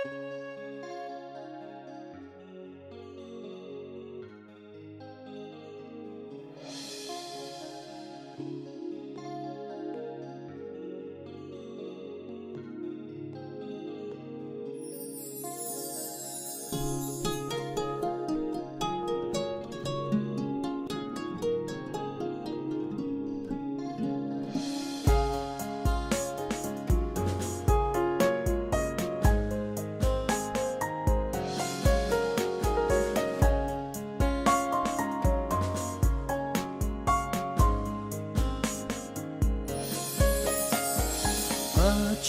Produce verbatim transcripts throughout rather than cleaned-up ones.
བ་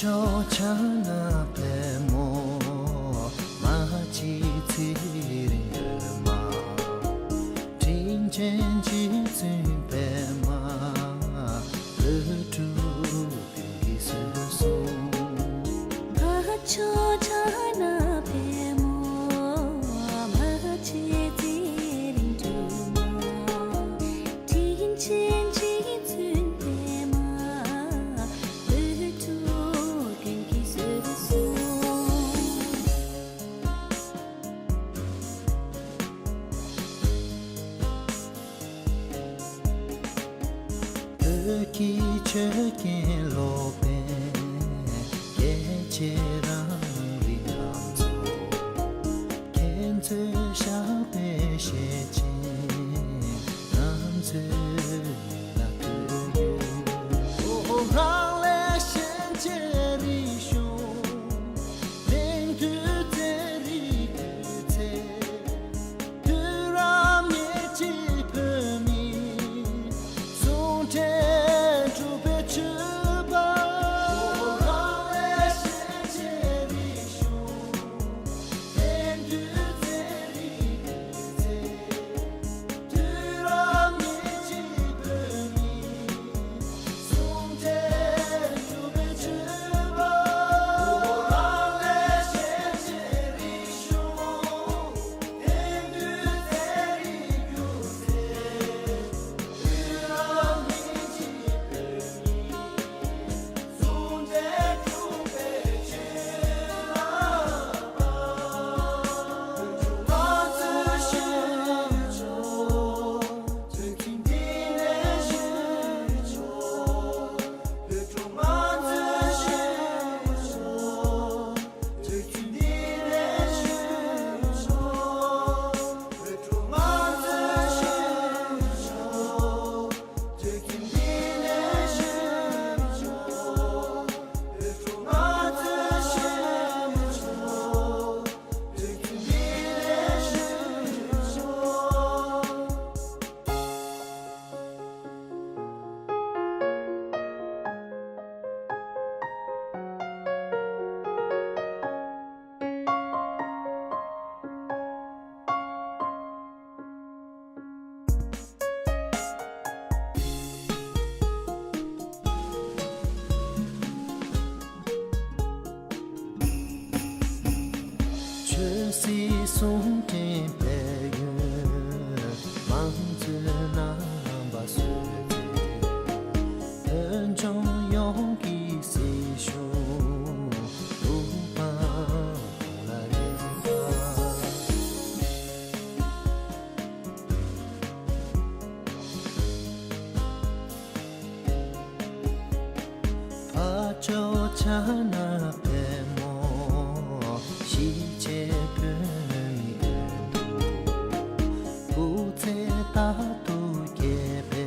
ཅོ་ཆ་ན་པད་མོ། མ་ཅི་ཚེ་རིང་ཡོད་མ། དྲིན་ཅན་རྗེ་བཙུན་པད་མ། ལུས་དྲུག་ཀུན་གྱིས་བཟོད་གསོལ། བ་ཅོ་ཆ་ན་པད་མོ། མ་ཅི་ཚེ་རིང་སྒྲོལ་མ། དྲིན་ཅན་རྗེ་བཙུན་པད་མ། ལུས་དྲུག་ཀུན་གྱིས་བཟོད་གསོལ། བོད་ཀྱི་ཆོས་ཀྱི་སློབ་དཔོན། རྒྱལ་བྱེད་རང་རིགས་རྣམས་སོ། མཁྱེན་བརྩེ་ཤར་པའི་ཞལ་ཅན། ང་ཚོའི་ལ་བོད་ཡུལ། རང་ལས་གཞན་གཅེས་རིག་གཞུང་། དེང་དུས་རྩེད་རིགས་སྐུལ་ཚེ། དུས་རབས་ཉེར་གཅིག་བོད་མིའི་ཟུང་འབྲེལ་འབྲུག་པའི་ཆོས་པ། རང་ལས་གཞན་གཅེས་རིག་གཞུང་། དེང་དུས་རྩེད་རིགས་སྐུལ་ཚེ། དུས་རབས་ཉེར་གཅིག་བོད་མིའི་ཟུང་འབྲེལ་འབྲུག་པའི་ཆོས་པ། རང་ལས་གཞན་གཅེས་རིག་གཞུང་། དེང་དུས་རྩེད་རིགས་སྒྱུ་རྩལ། དུས་རབས་ཉེར་གཅིག་བོད་མིའི་ཟུང་འབྲེལ་འབྲུག་པའི་ཆོས་རབ་པ། ང་ཚོས་ཞུ་ཆོག་བོད་ཀྱི་འདི་ནས་ཞུ་ཆོག་བོད་ཕྲུག་ང་ཚོས་ཞུ་ཆོག་བོད་ཀྱི་འདི་ནས་ཞུ་ཆོག་བོད་ཕྲུག་ང་ཚོས་ཞུ་ཆོག་བོད་ཀྱི་འདི་ནས་ཞུ་ཆོག་བོད་ཕྲུག་ང་ཚོས་ཞུ་ཆོག་བོད་ཀྱི་འདི་ནས་ཞུ་ཆོག་ཆོས་སྲིད་ཟུང་འབྲེལ་སྤེལ་ཡུལ། མང་གཙོའི་རྣམ་པ་བཟོས་ཏེ། བོད་ལྗོངས་ཡོངས་ཀྱི་སྲིད་གཞུང་ལུགས་དང་ལ་རེ་བ། ཕ་ཇོ་ཆ་ན་པད་མོ། གཞིས་བྱེས་བོད་མི་ཀུན་ཏུ། སྐུ་ཚེ་རྟག་ཏུ་རྒྱས་པའི་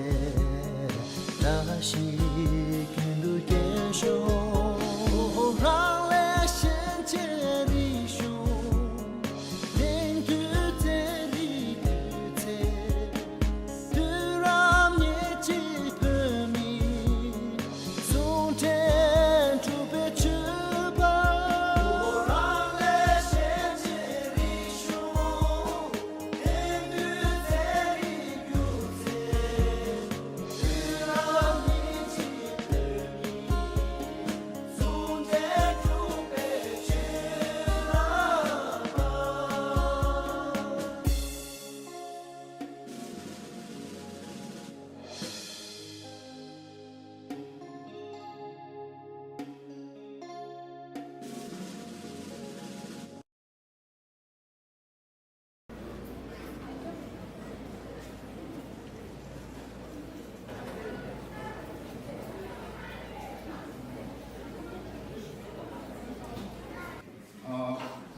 བཀྲ་ཤིས་ཀུན་ཏུ་རྒྱས་ཤོག་རང་ལས་གཞན་གཅེས་རིག་གཞུང་། དེང་དུས་རྩེད་རིགས་སྐུལ་ཚེ། དུས་རབས་ཉེར་གཅིག་བོད་མིའི་ཟུང་འབྲེལ་འབྲུག་པའི་ཆོས་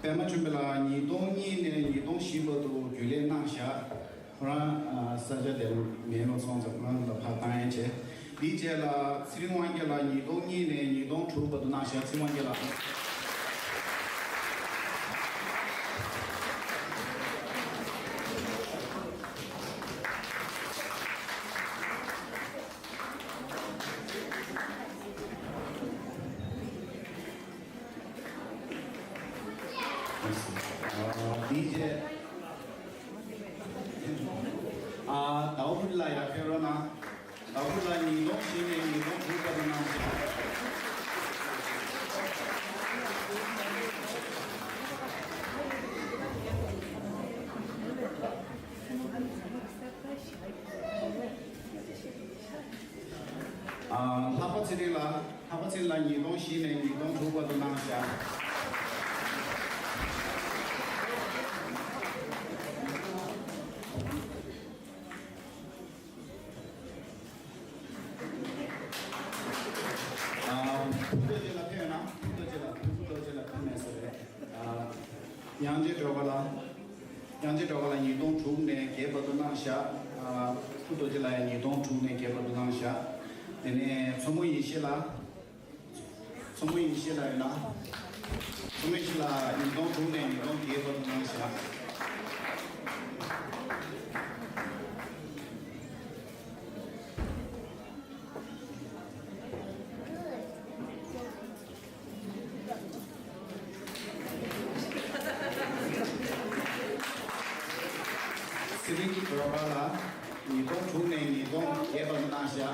པད་མ་ཆོས་འཕེལ་ལགས་ཉིས་སྟོང་གཉིས་ནས་ཉིས་སྟོང་བཞི་བར་དུ་རྒྱུན་ལས་གནང་བཞག་ཁོ་རང་ས་ཆ་དེར་མེད་པ་སོང་ཙང་ཁོ་རང་ལ་ཕར་བཏང་ཡས་བྱས། དེའི་རྗེས་ལ་ཚེ་རིང་དབང་རྒྱལ་ལགས་ཉིས་སྟོང་གཉིས་ནས་ཉིས་སྟོང་དྲུག་བར་དུ་གནང་བཞག་ཚེ་རིང་དབང་རྒྱལ་ལགས། ཨ། དེའི་རྗེས། ཨ། ཟླ་བ་ཕུན་ལགས་ཡར་ཕེབས་རོགས་གནང་། ཟླ་བ་ཕུན་ལགས་ཉིས་སྟོང་བཞི་ནས་ཉིས་སྟོང་དྲུག་བར་དུ་གནང་ཞིང་། ཨ། ལྷག་པ་ཚེ་རིང་ལགས། ལྷག་པ་ཚེ་རིང་ལགས་ཉིས་སྟོང་བཞི་ནས་ཉིས་སྟོང་དྲུག་བར་དུ་གནང་བཞག་ཨ། ཕུན་རྡོ་རྗེ་ལགས་ཕེབས་ཡོད་ན། ཕུན་རྡོ་རྗེ་ལགས། ཕུན་རྡོ་རྗེ་ལགས་ཕེབས་མེད་ས་རེད། ཨ། དབྱངས་ཅན་སྒྲོལ་དཀར་ལགས། དབྱངས་ཅན་སྒྲོལ་དཀར་ལགས་ཉིས་སྟོང་དྲུག་ནས་བརྒྱད་བར་དུ་གནང་བཞག་ཨ། ཕུན་རྡོ་རྗེ་ལགས་ཡང་ཉིས་སྟོང་དྲུག་ནས་བརྒྱད་བར་དུ་གནང་བཞག་དེ་ནས་མཚོ་མོ་ཡེ་ཤེས་ལགས། མཚོ་མོ་ཡེ་ཤེས་ལགས་ཡོད་ན། མཚོ་མོ་ཡེ་ཤེས་ལགས་ཉིས་སྟོང་དྲུག་ནས་ཉིས་སྟོང་བརྒྱད་བར་དུ་གནང་བཞག་ཚེ་རིང་སྒྲོལ་དཀར་ལགས་ཉིས་སྟོང་དྲུག་ནས་ཉིས་སྟོང་བརྒྱད་བར་དུ་གནང་བཞག་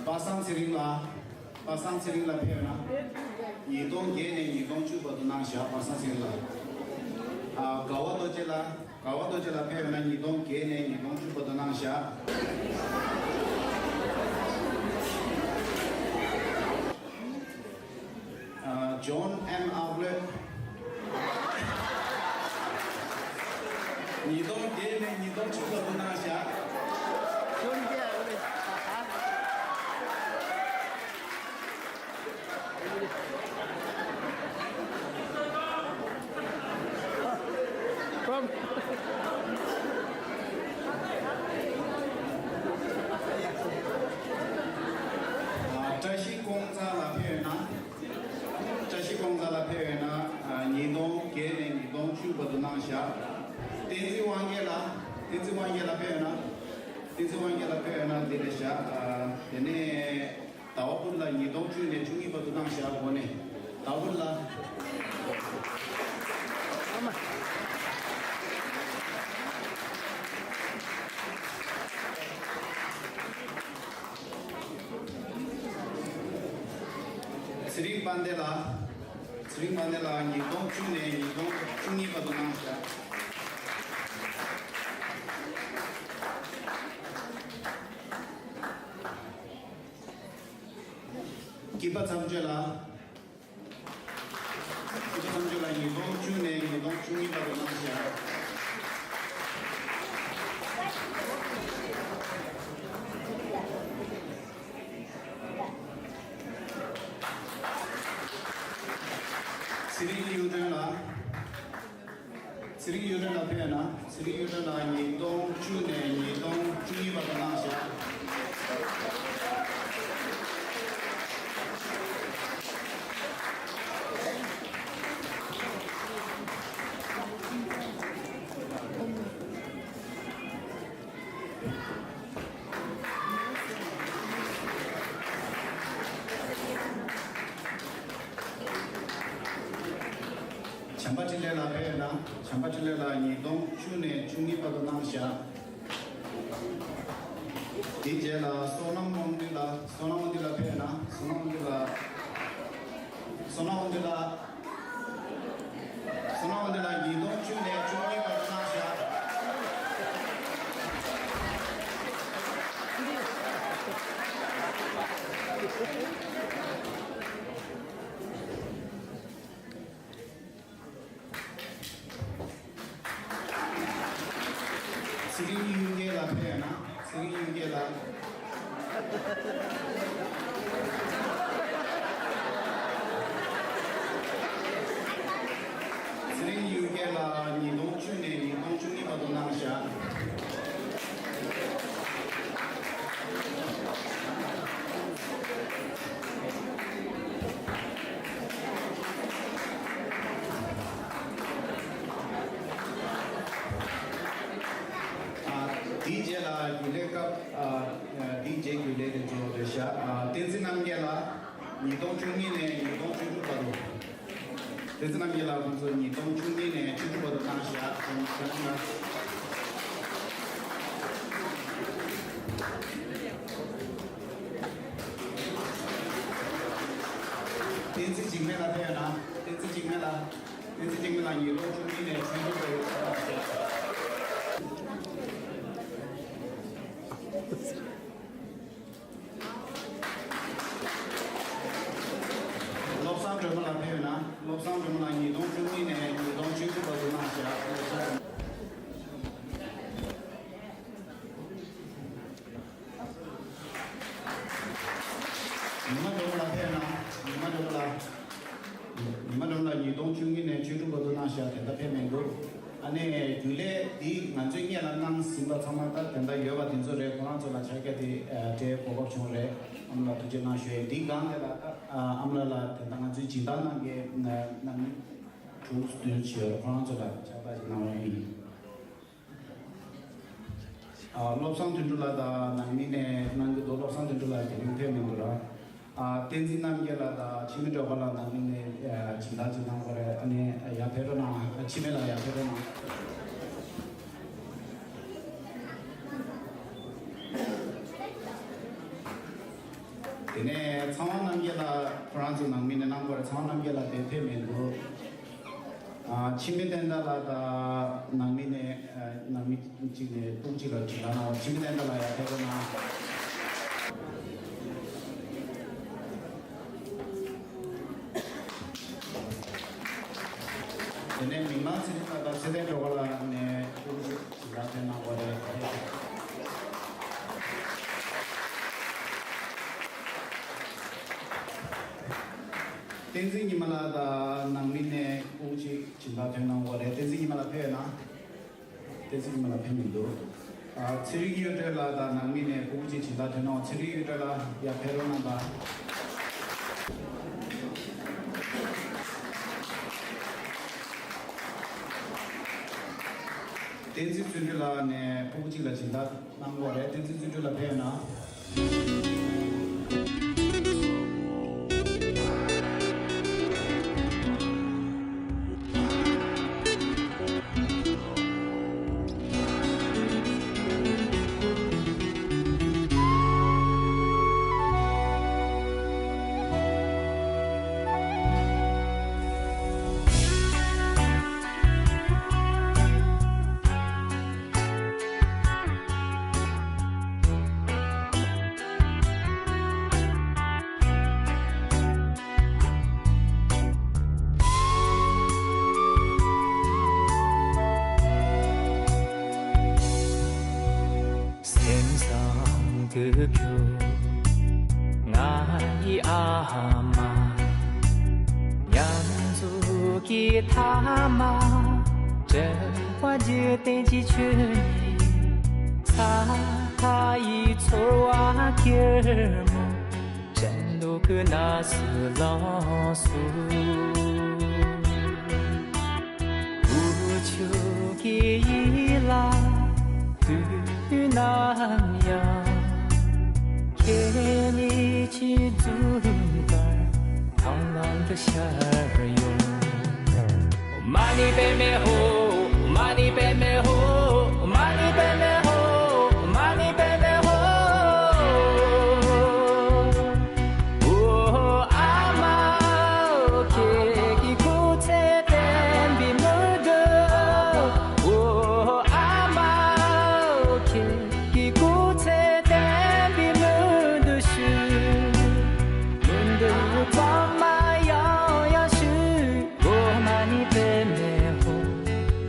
པ་སངས་ཚེ་རིང་ལགས། པ་སངས་ཚེ་རིང་ལགས་ཕེབས་ཡོད་ན། ཉིས་སྟོང་བརྒྱད་ནས་ཉིས་སྟོང་བཅུ་བར་དུ་གནང་བཞག་པ་སངས་ཚེ་རིང་ལགས། ཨ། དགའ་བ་རྡོ་རྗེ་ལགས། དགའ་བ་རྡོ་རྗེ་ལགས་ཕེབས་ཡོད་ན་ཉིས་སྟོང་བརྒྱད་ནས་ཉིས་སྟོང་བཅུ་བར་དུ་གནང་བཞག་ཨ། ཇོན་ཨེམ་ཨ་བྷ་ལོད། ཉིས་སྟོང་བརྒྱད་ནས་ཉིས་སྟོང་བཅུ་བར་དུ་གནང་བཞག་ཇོན་ཨེམ་ཨ་བྷ་ལོད། བཀྲ་ཤིས་ཀོང་ཚ་ལགས་ཕེབས་ཡོད་ན། བཀྲ་ཤིས་ཀོང་ཚ་ལགས་ཕེབས་ཡོད་ན། ཉིས་སྟོང་བརྒྱད་ནས་ཉིས་སྟོང་བཅུ་བར་དུ་གནང་བཞག་བསྟན་འཛིན་དབང་རྒྱལ་ལགས། བསྟན་འཛིན་དབང་རྒྱལ་ལགས་ཕེབས་ཡོད་ན། བསྟན་འཛིན་དབང་རྒྱལ་ལགས་ཕེབས་ཡོད་ན་འདི་རེད་བཞག་དེ་ནས། ཟླ་བ་ཕུན་ལགས་ཉིས་སྟོང་བཅུ་ནས་བཅུ་གཉིས་བར་དུ་གནང་བཞག་སྒོ་ནས་ཟླ་བ་ཕུན་ལགས། ཚེ་རིང་དཔལ་ལྡན་ལགས། ཚེ་རིང་དཔལ་ལྡན་ལགས་ཉིས་སྟོང་བཅུ་ནས་ཉིས་སྟོང་བཅུ་གཉིས་བར་དུ་གནང་བཞག་སྐྱིད་པ་མཚམས་གཅོད་ལགས། སྐྱིད་པ་མཚམས་གཅོད་ལགས་ཉིས་སྟོང་བཅུ་ནས་ཉིས་སྟོང་བཅུ་གཉིས་བར་དུ་གནང་བཞག་ཚེ་རིང་གཡུ་སྒྲོན་ལགས། ཚེ་རིང་གཡུ་སྒྲོན་ལགས་ཕེབས་ན། ཚེ་རིང་གཡུ་སྒྲོན་ལགས་ཉིས་སྟོང་བཅུ་ནས་ཉིས་སྟོང་བཅུ་གཉིས་བར་དུ་གནང་བཞག་བྱམས་པ་འཕྲིན་ལས་ལགས་ཕེབས་ན། བྱམས་པ་འཕྲིན་ལས་ལགས་ཉིས་སྟོང་བཅུ་ནས་བཅུ་གཉིས་བར་དུ་གནང་བཞག་དེའི་རྗེས་ལ་བསོད་ནམས་དབང་འདུས་ལགས། བསོད་ནམས་དབང་འདུས་ལགས་ཕེབས་ན། བསོད་ནམས་དབང་འདུས་ལགས། བསོད་ནམས་དབང་འདུས་ལགས། བསོད་ནམས་དབང་འདུས་ལགས་ཉིས་སྟོང་བཅུ་ནས་བཅུ་གཉིས་བར་གནང་བཞག་ཚེ་རིང་གཡུལ་རྒྱལ་ལགས་ཉིས་སྟོང་བཅུ་ནས་ཉིས་སྟོང་བཅུ་གཉིས་བར་དུ་གནང་བཞག་ཨ། དེའི་རྗེས་ལ་རྒྱུན་ལས་སྐབས། ཨ། ཨ། དེའི་རྗེས་རྒྱུན་ལས་དེ་ཚོ་རེད་ཤག་ཨ། བསྟན་འཛིན་རྣམ་རྒྱལ་ལགས་ཉིས་སྟོང་བཅུ་གཉིས་ནས་ཉིས་སྟོང་བཅུ་དྲུག་བར་དུ། བསྟན་འཛིན་རྣམ་རྒྱལ་ལགས་ཁོང་ཚོ་ཉིས་སྟོང་བཅུ་གཉིས་ནས་བཅུ་དྲུག་བར་དུ་གནང་ཤག་ཁོང་ཚོ་ལ། བསྟན་འཛིན་འཇིགས་མེད་ལགས་ཕེབས་ཡོད་ན། བསྟན་འཛིན་འཇིགས་མེད་ལགས། བསྟན་འཛིན་འཇིགས་མེད་ལགས་ཉིས་སྟོང་བཅུ་གཉིས་ནས་བཅུ་དྲུག་བར་དུ་གནང་ཤག་བློ་བཟང་སྒྲོལ་མ་ལགས་ཕེབས་ཡོད་ན། བློ་བཟང་སྒྲོལ་མ་ལགས་ཉིས་སྟོང་བཅུ་གཉིས་ནས་ཉིས་སྟོང་བཅུ་དྲུག་བར་དུ་གནང་ཤག་བློ་བཟང་སྒྲོལ་མ། ཉི་མ་སྒྲོལ་མ་ལགས་ཕེབས་ཡོད་ན། ཉི་མ་སྒྲོལ་མ་ལགས། ཉི་མ་སྒྲོལ་མ་ལགས་ཉིས་སྟོང་བཅུ་གཉིས་ནས་བཅུ་དྲུག་བར་དུ་གནང་ཤག་དེ་ལྟར་ཕེབས་མི་འདུག་ཨ་ནི་རྒྱུན་ལས་འདི་ང་ཚོས་སྔོན་ལ་གནང་ཟིན་པ་ཚང་མ་ད་དེ་འདྲ་ཡོད་པ་དེ་ཚོ་རེད། ཁོ་རང་ཚོ་ལ་ཕྱག་རྒྱ་དེ་སྤྲད་གོ་སྐབས་བྱུང་རེད། ཨ་མ་ལགས་ཐུགས་རྗེ་གནང་ཞུ་ཡས། འདིའི་སྒང་དེ་ལ་ད་ཨ་མ་ལགས་ལ་དེ་འདྲ་ང་ཚོའི་སྦྱིན་བདག་རྣམ་པ་རྣམ་དྲུག་བདུན་ཅིག་ཡོད་རེད། ཁོ་རང་ཚོ་ལ་ཕྱག་རྟགས་ཅིག་གནང་བ་ཡིན། ཨ། བློ་བཟང་དོན་གྲུབ་ལགས་དང་ནང་མི་ནས་གནང་གི་འདུག་བློ་བཟང་དོན་གྲུབ་ལགས་དེ་རིང་ཕེབས་མི་འདུག་ར། ཨ། བསྟན་འཛིན་རྣམ་རྒྱལ་ལགས་དང་འཆི་མེད་སྒྲོལ་དཀར་ལགས་ནང་མི་ནས། ཨ། སྦྱིན་བདག་ཅིག་གནང་དགོས་རེད། ཨ་ནི་ཡར་ཕེབས་རོགས་གནང་། ཨ། འཆི་མེད་ལགས་ཡར་ཕེབས་རོགས་གནང་། དེ་ནས་ཚངས་དབང་རྣམ་རྒྱལ་ལགས་ཁོ་རང་ཚོ་ནང་མི་ནས་གནང་དགོས་རེད། ཚངས་དབང་རྣམ་རྒྱལ་ལགས་དེ་ཕེབས་མི་འདུག་ཨ། འཆི་མེད་བསྟན་དར་ལགས་དང་ནང་མི་ནས། ཨ། ནང་མི་གཅིག་ནས་སྤུ་གུ་གཅིག་ལ་སྦྱིན་བདག་གནང་བ། འཆི་མེད་བསྟན་དར་ལགས་ཡར་ཕེབས་རོགས་གནང་། དེ་ནས་མི་མང་ཚེ་རིང་ལགས་དང་ཚེ་བརྟན་སྒྲོལ་དཀར་ལགས་ནས་སྤུ་གུ་གཅིག་སྦྱིན་བདག་ཕེབས་གནང་བ་རེད། བསྟན་འཛིན་ཉི་མ་ལགས་དང་ནང་མི་ནས་སྤུ་གུ་གཅིག་སྦྱིན་བདག་ཕེབས་གནང་བ་རེད། བསྟན་འཛིན་ཉི་མ་ལགས་ཕེབས་ཡོད་ན། བསྟན་འཛིན་ཉི་མ་ལགས་ཕེབས་མི་འདུག་ཨ། ཚེ་རིང་གཡུ་སྒྲོན་ལགས་དང་ནང་མི་ནས་སྤུ་གུ་གཅིག་སྦྱིན་བདག་ཐོན་གནང་། ཚེ་རིང་གཡུ་སྒྲོན་ལགས་ཡར་ཕེབས་རོགས་གནང་དང་། བསྟན་འཛིན་བརྩོན་འགྲུས་ལགས་ནས་སྤུ་གུ་གཅིག་ལ་སྦྱིན་བདག་གནང་དགོས་རེད། བསྟན་འཛིན་བརྩོན་འགྲུས་ལགས་ཕེབས་ཡོད་ན། སེམས་བཟང་གི་ཁྱོད་ང་ཡི་ཨ་མ། མཉམ་འཛོམས་ཀྱི་མཐའ་མ། བྲལ་བ་འཇིག་རྟེན་གྱི་ཆོས་ཉིད། ས་མཐའ་ཡི་ཚོར་བ་གྱེར་མོ། དྲན་རྟོག་གི་ནང་སུ་ལངས་སོང་། འུ་ཆོ་གི་ཡིད་ལ་དུས་ནམ་ཡང་ཁྱེད་ཉིད་ཀྱི་འཛུམ་དཀར་ཐང་ལམ་དུ་ཤར་ཡོང་། མ་ཎི་པདྨེ་ཧཱུྃ། མ་ཎི་པདྨེ་ཧཱུྃ། མ་ཎི་པདྨེ་ཧཱུྃ། མ་ཎི་པདྨེ་ཧཱུྃ། ཨོ་ཨ་མ་ཨོ། ཁྱེད་ཀྱི་སྐུ་ཚེ་བརྟན་པའི་མི་འདུག་ཨོ་ཨ་མ་ཨོ། ཁྱེད་ཀྱི་སྐུ་ཚེ་བརྟན་པའི་མི་འདུག་ཞུ། མི་འདུག་ཚང་མ་ཡང་ཡང་ཞུ། ཨོ་མ་ཎི་པདྨེ་ཧཱུྃ།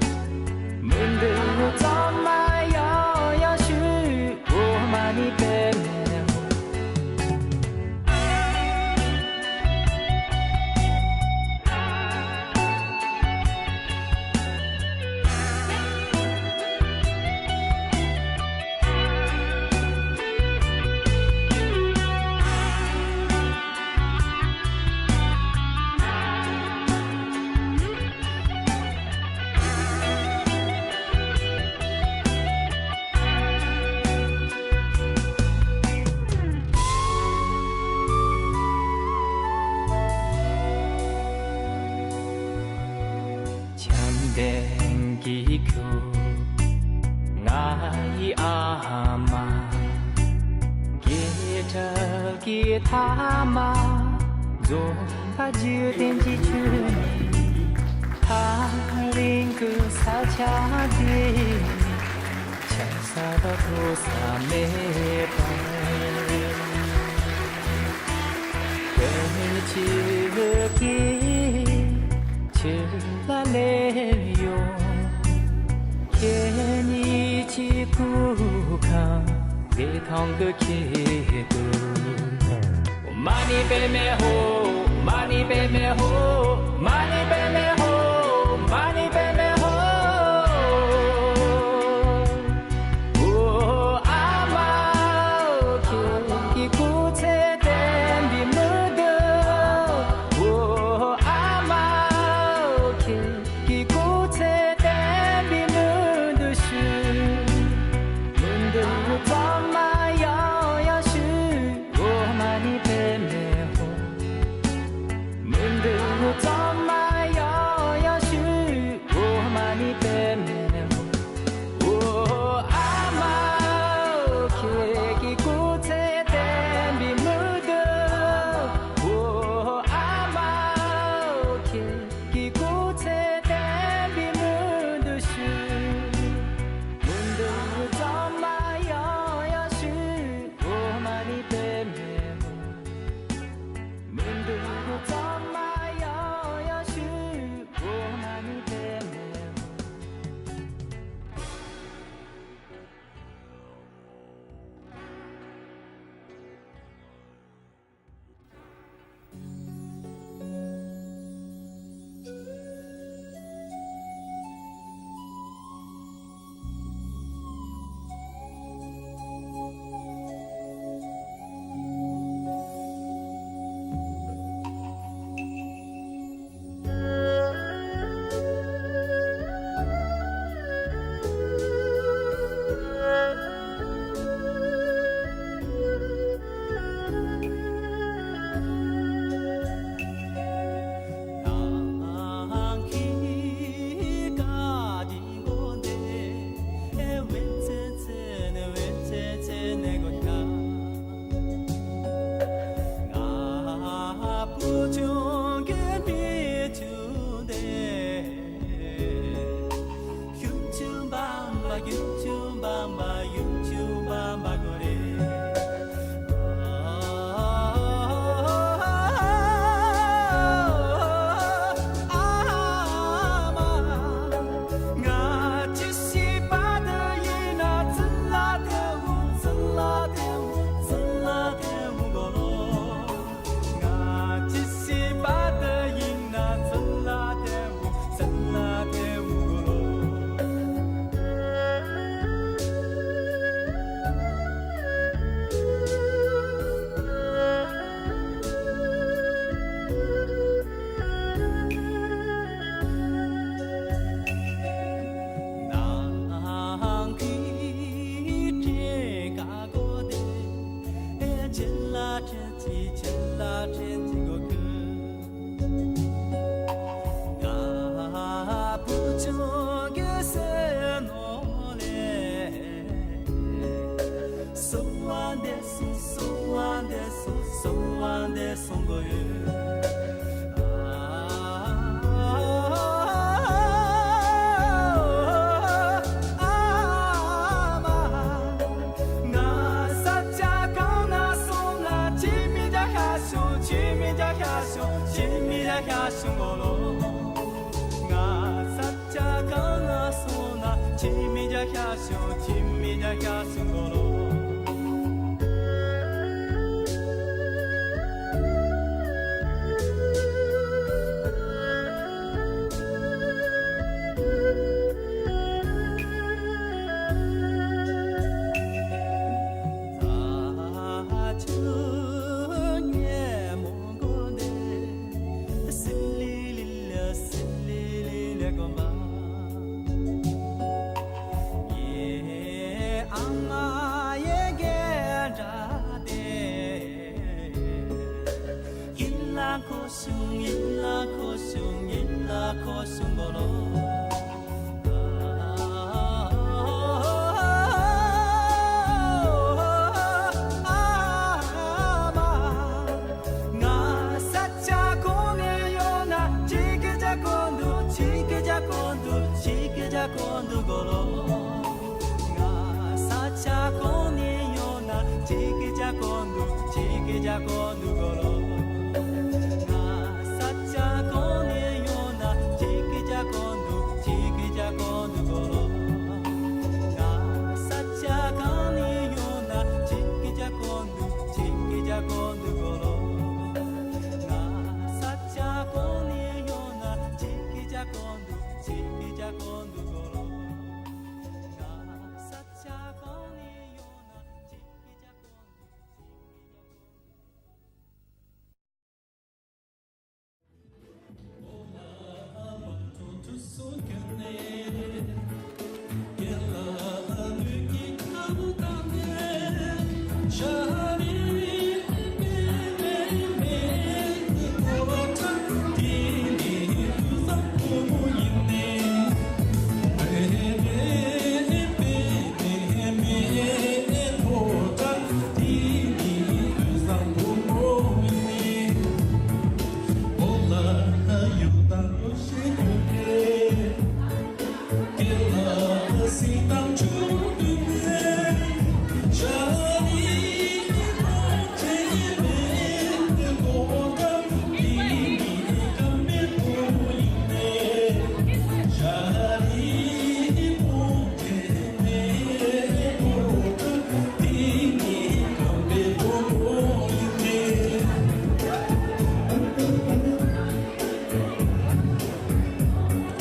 ཁྱོད་ང་ཡི་ཨ་མ། སྐད་གྲགས་ཀྱི་མཐའ་མ། འཛུམ་པ་འཇིག་རྟེན་གྱི་ཆོས་ཉིད། ཐག་རིང་གི་ས་ཆ་འདི་ནས། ཆགས་ས་དང་ཐོར་ས་མེད་པར། བོད་ཕྱི་གི་ཕྱི་ལ་སླེབས་ཡོང་། ཁྱེད་གཉིས་ཀྱི་སྐུ་ཁམས་བདེ་ཐང་གི་ཆེད་དུ། མ་ཎི་པདྨེ་ཧཱུྃ། མ་ཎི་པདྨེ་ཧཱུྃ། མ་ཎི་པདྨེ་ཧཱུྃ། མ་ཎི་པདྨེ་ཧཱུྃ། འོ་ཨ་མ་འོ། ཁྱེད་ཀྱི་སྐུ་ཚེ་བརྟན་པའི་སྨོན་འདུན། འོ་ཨ་མ་འོ། ཁྱེད་ཀྱི་སྐུ་ཚེ་བརྟན་པའི་སྨོན་འདུན་ཞུ། སྨོན་འདུན་གཙང་མ་ཡང་ཡང་ཞུ། འོ་མ་ཎི་པདྨེ་ཧཱུྃ། སྨོན་འདུན་གཙང་མ་ཡང་ཡང་ཞུ། འོ་མ་ཎི་པདྨེ་ཧཱུྃ། འོ་ཨ་མ་འོ། ཁྱེད་ཀྱི་སྐུ་ཚེ་བརྟན་པའི་སྨོན་འདུན། འོ་ཨ་མ་འོ། ཁྱེད་ཀྱི་སྐུ་ཚེ་བརྟན་པའི་སྨོན་འདུན་ཞུ། སྨོན་འདུན་གཙང་མ་ཡང་ཡང་ཞུ། འོ་མ་ཎི་པདྨེ་ཧཱུྃ། སྨོན་འདུན་གཙང་མ་ཡང་ཡང་ཞུ། འོ་མ་ཎི་པདྨེ་ཧཱུྃ།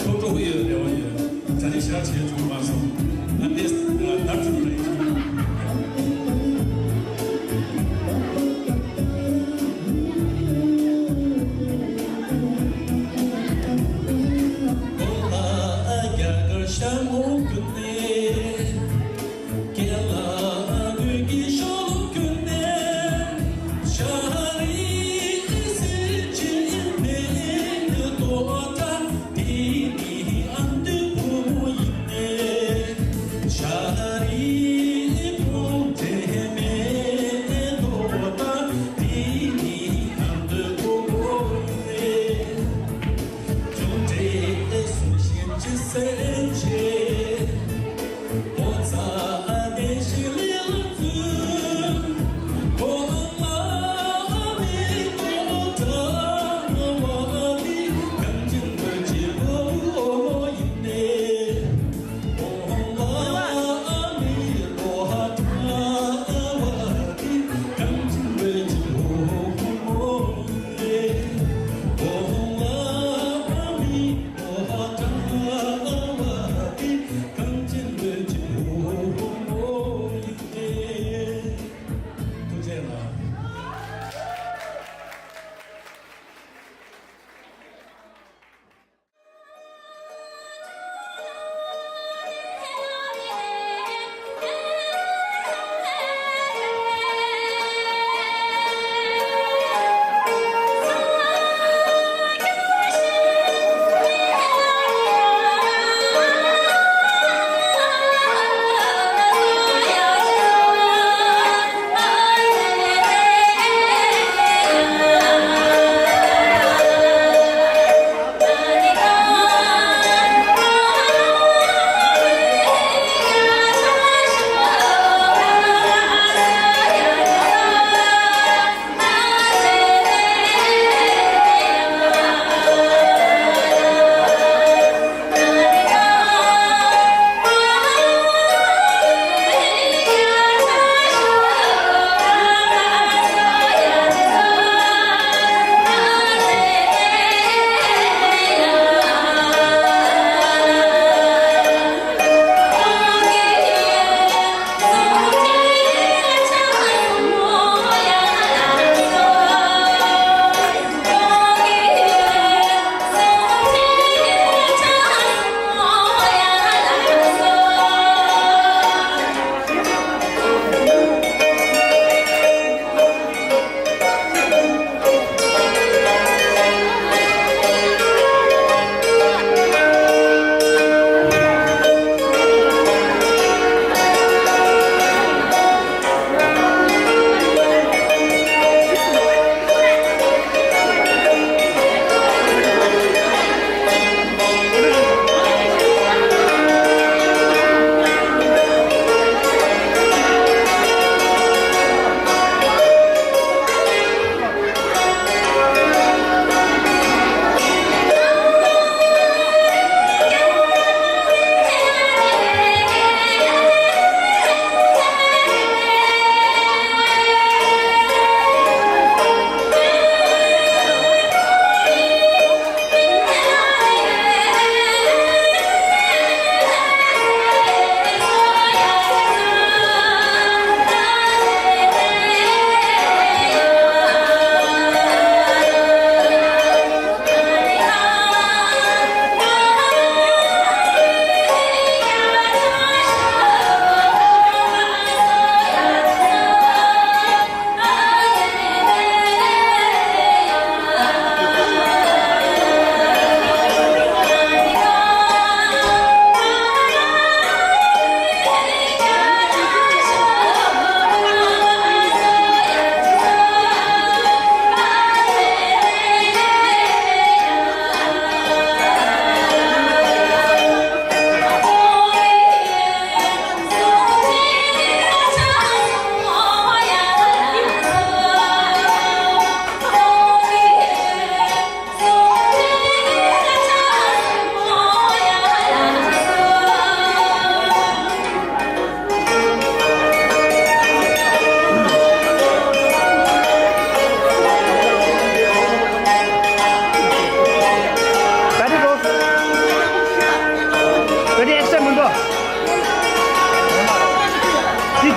ཐོག་ཐོག་ཡོད་རེ་བ་ཡོད། ད་ནི་ཞག་བྱས་བྱུང་མ་སོང་། ང་འདི་ལྟར་བྱུང་རེད།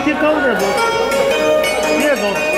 ཁྱེད་གང་རེད་འདུག་རེད་འདུག